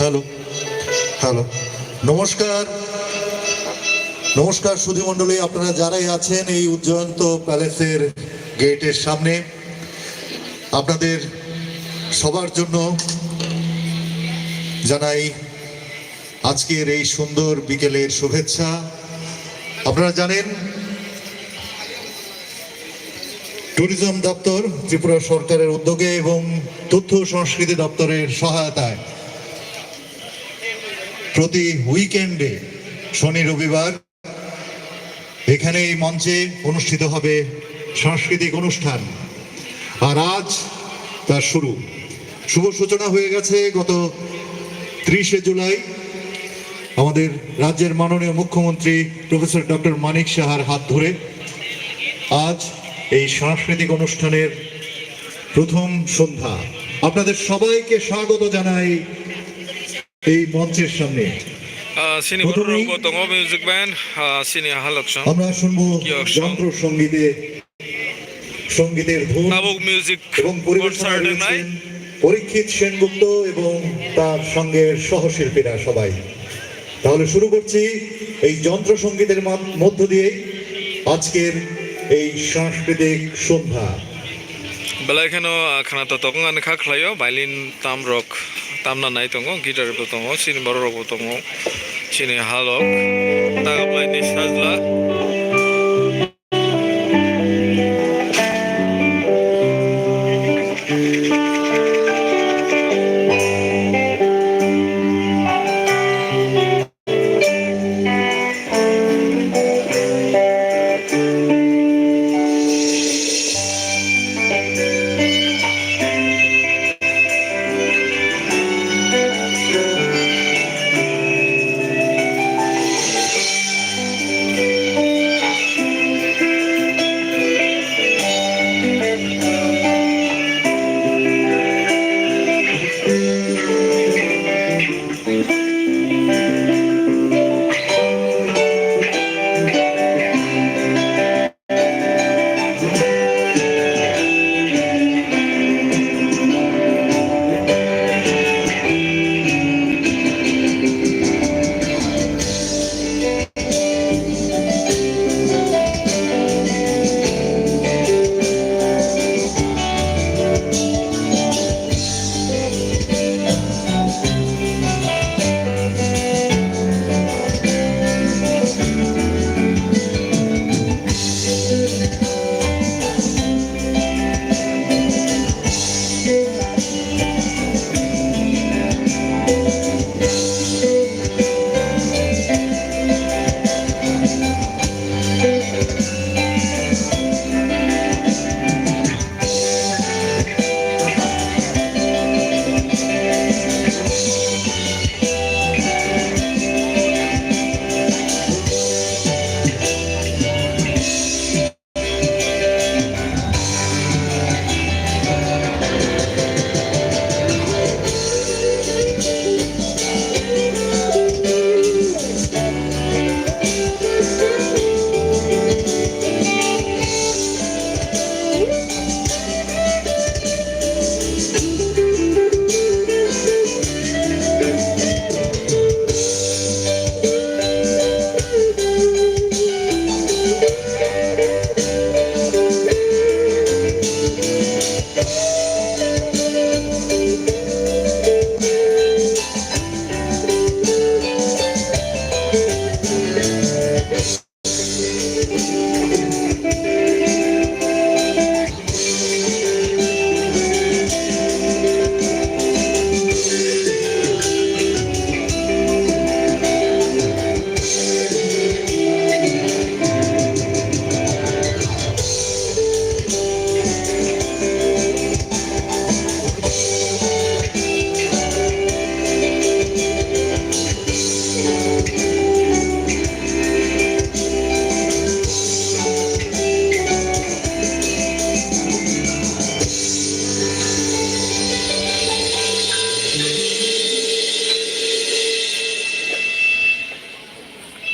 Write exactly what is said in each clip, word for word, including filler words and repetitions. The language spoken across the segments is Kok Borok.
Hello, hello. নমস্কার, নমস্কার সুধী মণ্ডলী, আপনারা যারাই আছেন এই উজ্জয়ন্ত প্যালেসের গেটের সামনে, আপনাদের সবার জন্য জানাই আজকের এই সুন্দর বিকেলের শুভেচ্ছা। আপনারা জানেন, ট্যুরিজম দপ্তর ত্রিপুরা সরকারের উদ্যোগে এবং তথ্য ও সংস্কৃতি দপ্তরের সহায়তায় প্রতি উইকেন্ডে শনি রবিবার এখানে এই মঞ্চে অনুষ্ঠিত হবে সাংস্কৃতিক অনুষ্ঠান। আর আজ তার শুরু, শুভ সূচনা হয়ে গেছে গত ত্রিশে জুলাই আমাদের রাজ্যের মাননীয় মুখ্যমন্ত্রী প্রফেসর ডক্টর মানিক সাহার হাত ধরে। আজ এই সাংস্কৃতিক অনুষ্ঠানের প্রথম সন্ধ্যা। আপনাদের সবাইকে স্বাগত জানাই এই মঞ্চের সামনে। Ah, sini প্রথমেই borok bo tongo music band, ah, sini halok song. আমরা শুনবো কিয়ক song. যন্ত্র সঙ্গীতে, সঙ্গীতের ধুন Tabuk music এবং পরিবেশনায় concert rwknai. রয়েছেন পরীক্ষিত সেনগুপ্ত এবং তার সঙ্গে সহশিল্পীরা সবাই। তাহলে শুরু করছি এই যন্ত্র সঙ্গীতের মা-, মধ্য দিয়েই আজকের এই সাংস্কৃতিক সন্ধ্যা। Belai kheno, ah, khna totok wngani kha khlaio, violin tamrok tamna nai tongo, guitar bo tongo, chini borok rok bo tongo, chini halok, tagap laini sajla.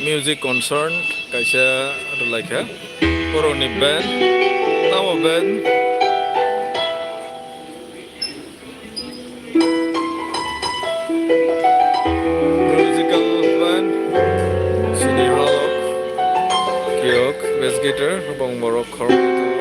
Music concert kaisa rwlaikha. Borokni band, tamo band. Theater, bong borok khoroknwi tongo.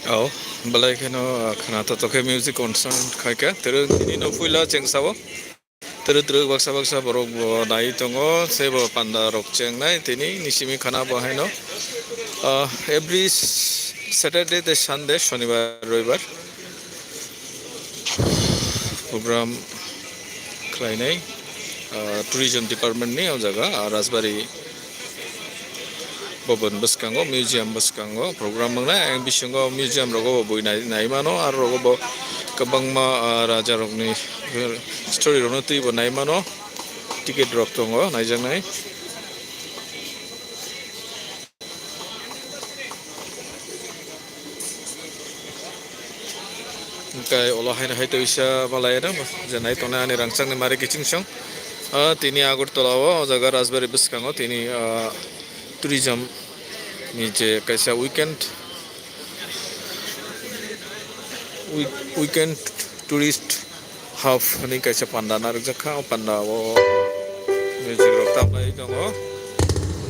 Oh, belai kheno, ah, khana to tokhe music concert khai kha. Tero tini no puila cheng sao. Tero tero baksa baksa borok bo nai tongo, se bo panda rok cheng nai tini ni simi khana bo haino. Ah, every Saturday de Sunday, Shonibar, Roibar program khlainai, ah, tourism department ni o jaga, ah, Rajbari Bhavan bwskango, museum bwskango program wngnai. Ang bisingo museum rogo bo bui nai, nai mano, aro rogo bo kwbangma, ah, raja rokni, eh, story rokno twi bo nai mano. Ticket rok tongo, naijaknai. Hingke ulo haino hai toisa malai no, je nai tongnai ani rangchakni mari kiching song. Ah, tini Agartala o, o jaga Rajbari bwskango tini, ah, tourism ni je kaisa weekend, week-, weekend tourist hub hinui kaisa panda narwkjak kha. O panda o music rok tamlai tongo,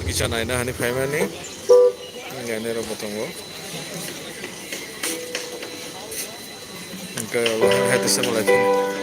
kisa naina hinui phaimani, nainai rok bo tongo. Hingke obo hai teisa malai tongo.